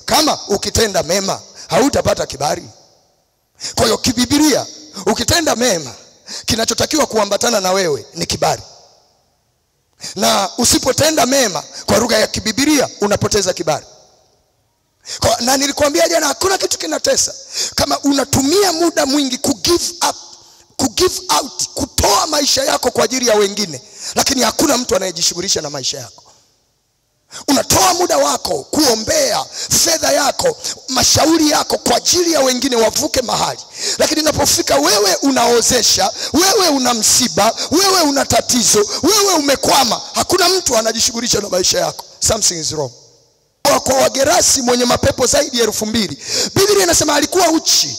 Kama ukitenda mema hautapata kibali. Kwa hiyo kibibilia, ukitenda mema kinachotakiwa kuambatana na wewe ni kibali. Na usipotenda mema kwa lugha ya kibibilia unapoteza kibali. Na nilikwambia jana hakuna kitu kinatesa kama unatumia muda mwingi ku give up, ku give out, kutoa maisha yako kwa ajili ya wengine, lakini hakuna mtu anayejishughulisha na maisha yako. Unatoa muda wako kuombea fedha yako, mashauri yako kwa ajili ya wengine wavuke mahali, lakini inapofika wewe unaozesha, wewe una msiba, wewe una tatizo, wewe umekwama, hakuna mtu anajishughulisha na maisha yako. Something is wrong. Kwa Wagerasi mwenye mapepo zaidi ya 2000, Biblia inasema alikuwa uchi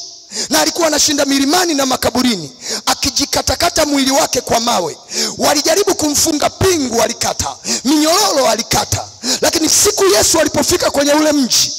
na alikuwa anashinda milimani na makaburini akijikatakata mwili wake kwa mawe. Walijaribu kumfunga pingu, alikata minyororo, alikata. Lakini siku Yesu alipofika kwenye ule mji,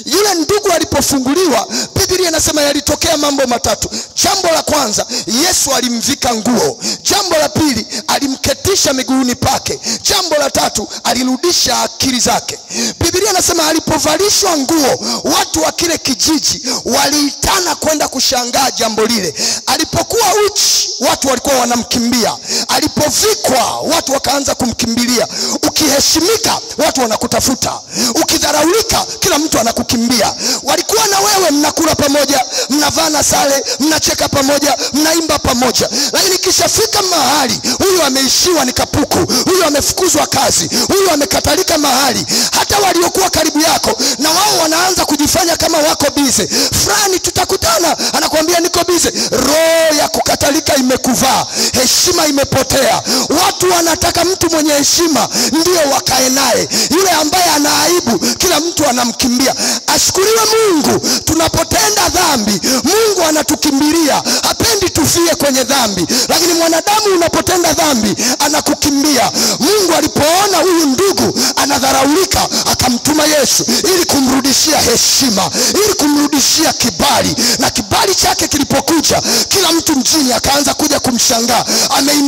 yule ndugu alipofunguliwa, Biblia inasema yalitokea mambo matatu. Jambo la kwanza, Yesu alimvika nguo. Jambo la pili, alimketisha miguuni pake. Jambo la tatu, alirudisha akili zake. Biblia inasema alipovalishwa nguo, watu wa kile kijiji waliitana kwenda kushangaa jambo lile. Alipokuwa uchi, watu walikuwa wanamkimbia. Alipovikwa, watu wakaanza kumkimbilia. Ukiheshimika, watu wanakutafuta. Ukidharaulika, kila mtu anakukimbia. Walikuwa na wewe, mnakula pamoja, mnavana sare, mnacheka pamoja, mnaimba pamoja. Lakini kishafika mahali, huyu ameishiwa ni kapuku, huyu amefukuzwa kazi, huyu amekatalika mahali, hata waliokuwa karibu yako na wao wanaanza kujifanya kama wako bize. Fulani tutakutana, anakuambia niko bize. Roho ya kukatalika imekuvaa, heshima imepotea. Watu wanataka mtu mwenye heshima ndio wakae naye. Yule ambaye ana aibu kila mtu anamkimbia. Ashukuriwe Mungu, tunapotenda dhambi Mungu anatukimbilia. Hapendi tufie kwenye dhambi, lakini mwanadamu unapotenda dhambi anakukimbia. Mungu alipoona huyu ndugu anadharaulika, akamtuma Yesu ili kumrudishia heshima, ili kumrudishia kibali. Na kibali chake kilipokuja, kila mtu mjini akaanza kuja kumshangaa.